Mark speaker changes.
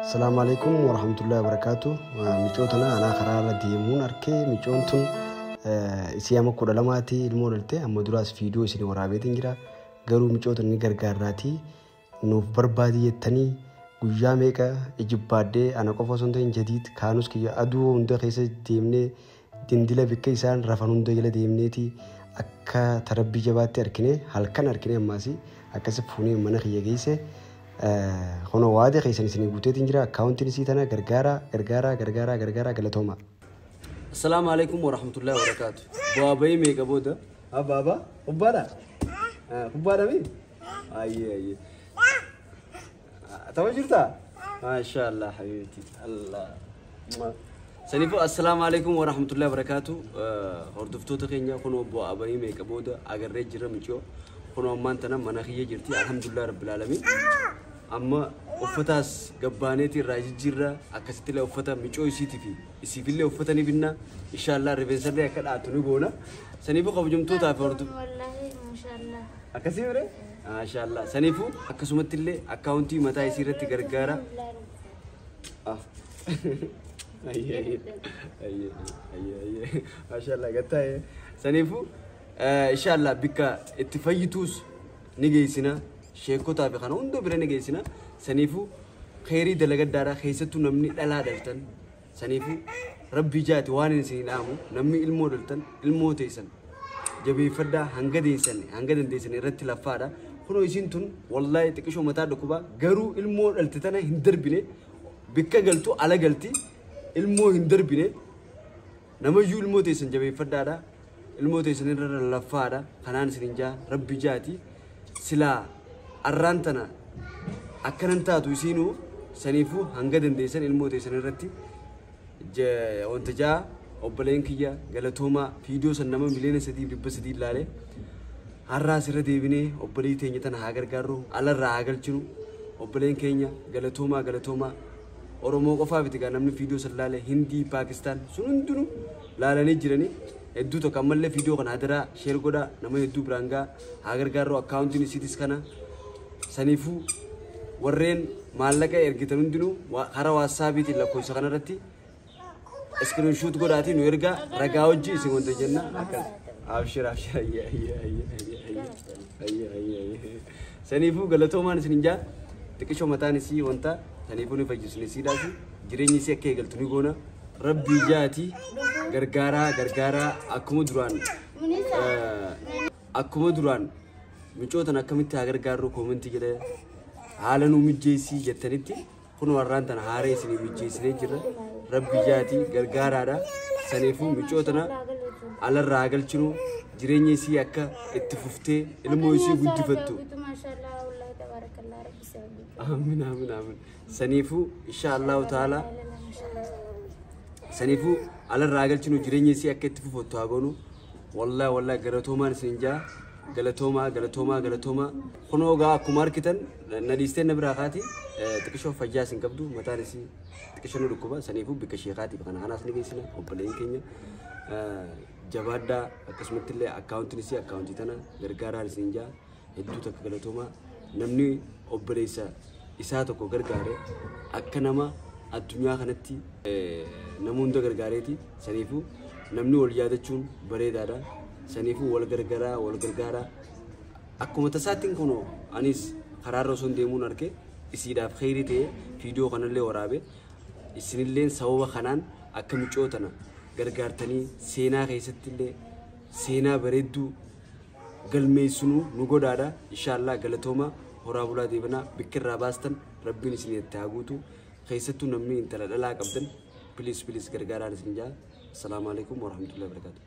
Speaker 1: Asalaamu alaikum warahmatullahi wabarakatuh. Micoo tana anaa karaa irra deemuun arkee micoon tun isii amma 12ti ilmoo dhalte amma duraas viidiyoo isin waraabeetiin jira. Garuu micoo tun ni gargaarraatii nuuf barbaadi jettanii guyyaa meeqa ijibbaadhee ana qofa osoo hin ta'in jadiid kaanus kiyya aduu hunda keessa deemnee dindila bikka isaan rafan hunda jala deemneeti akka tarabbii jabaatti argine halkan argine ammaas akkasi fuunee mana kiyya geesse. Hono waade keessan isinii guuteetiin jira akkaawuntiin isii tana gargaara gargaara gargaara gargaara galatooma.
Speaker 2: Assalaamu alaikum warahmatullahi wabarakatuh. Bu'aa bahii meeqa booda? Abbaaba, kubbaadha? Kubbaadha mi? Ayyee ayyee. Tapha jirtaa? Maashaallah habiibti. Allah. Saniifuu assalaamu alaikum warahmatullahi wabarakatuh. Hordoftoota keenya kunoo bu'aa bahii meeqa booda agarree jira micoo. Kunoo ammaan tana mana kiyya jirti. Alhamdulillah rabbil alamin. Amma uffataas gabbaaneeti irraa jijjiirra akkasitti illee uffata micoo isiitii fi isiifillee uffata ni binna. Inshaallah rifeensarree akka dhaatu ni goona. Saniifuu kabajamtootaa fi hordoftoota.
Speaker 3: Wallahi mashallah.
Speaker 2: Akkasii mire? Maashaallah. Saniifuu akkasumatti illee akkaawuntii mataa isii irratti gargaara. Ayyee ayyee ayyee ayyee maashaallah gattaa'e. Saniifuu inshaallah bikka itti fayyituus ni geessina. Sheekotaa fi kana hunda bira ni geessina. Saniifuu kheyrii dalagaddaadha keessattuu namni dhalaa dhaltan. Saniifuu rabbii jaati waan inni isin dhaamu namni ilmoo dhaltan ilmoo teessan jabeeffadhaa hanga deessan hanga dandeessan irratti laffaadha. Kunoo isiin tun wallaahi xiqqishoo mataa dhukkubaa garuu ilmoo dhalte tana hin darbine bikka galtu ala galti ilmoo hin darbine namayyuu ilmoo teessan jabeeffadhaadha. Ilmoo teessan irra laffaadha. Kanaan isin jaa rabbi jaati silaa arraan tana akkanan taatu isiinuu saniifuu hanga dandeessan ilmoo teessan irratti wanta jaa obboleen kiyya galatoomaa viidiyoo san nama 3,300,000 ilaale har'aas irra deebinee obbolii teenya tana haa gargaarru alarraa haa galchinu obboleen keenya galatoomaa galatoomaa Oromoo qofaa miti gaa namni viidiyoo san laale Hindii Paakistaan sun hundinuu laalanii jiranii hedduu tokko ammallee viidiyoo kana hadaraa sheer godhaa nama hedduu biraan gaa haa gargaarru akkaawuntiin isiitis kana saniifuu warreen maallaqa ergitan hundinuu karaa waatsaapiitiin lakkoofsa kanarratti iskiriinshuut godhaatii nu ergaa ragaa hojii isin wanta jenna akkas abshir abshir ayyee ayyee ayyee ayyee ayyee ayyee ayyee saniifuu galatoomaan isin jaa xiqqishoo mataan isii wanta saniifuu ni fayyisne isiidhaaf jireenyi isii akka eegaltu ni goona rabbii jaati gargaaraa gargaaraa akkuma duraan micootan akkamitti haa gargaarru koomentii jedhee haala nu mijjeessii jettanitti kun warraan tana haaree isinii mijjeessinee jirra rabbi jaati gargaaraadha saniifuu micoo tana alarraa haa galchinu jireenya isii akka itti fuftee ilmoo isii guddifattu. Amiin amiin amiin saniifuu insha Allahu ta'ala saniifuu alarraa haa galchinu jireenya isii akka itti fufattu haa goonu wallahi wallahi galatoomaan isin jaa galatoomaa galatoomaa galatoomaa kunoo gaa akkuma argitan na dhiistee na biraa kaati xiqqishoo fayyaa isin qabdu mataan isii xiqqishoo nu dhukkuba saniifuu bikka sheekaatiif kana kanaas ni geessina obboleen keenya jabaaddaa akkasumatti illee akkaawuntiin isii akkaawuntii tana gargaaraan isin jaa hedduu takka galatoomaa namni obboleessa isaa tokko gargaare akka nama addunyaa kanatti nama hunda gargaareeti saniifuu namni wal yaadachuun bareedaadha. Saniifuu wal gargaaraa wal gargaaraa akkuma tasaattiin kunoo anis karaarra osoo deemuun arge isiidhaaf kheyrii ta'ee viidiyoo kanallee waraabe isinilleen sababa kanaan akka micoo tana gargaartanii seenaa keessatti illee seenaa bareedduu galmeessinuu nu godhaadha. Inshaallah galatooma horaa bulaa deebanaa bikka irraa baastan rabbiin isin itti haa guutu keessattuu namni intala dhalaa qabdan piliis piliis gargaaraan isin jaa. Assalaamu alaikum warahmatullahi wabarakatuh.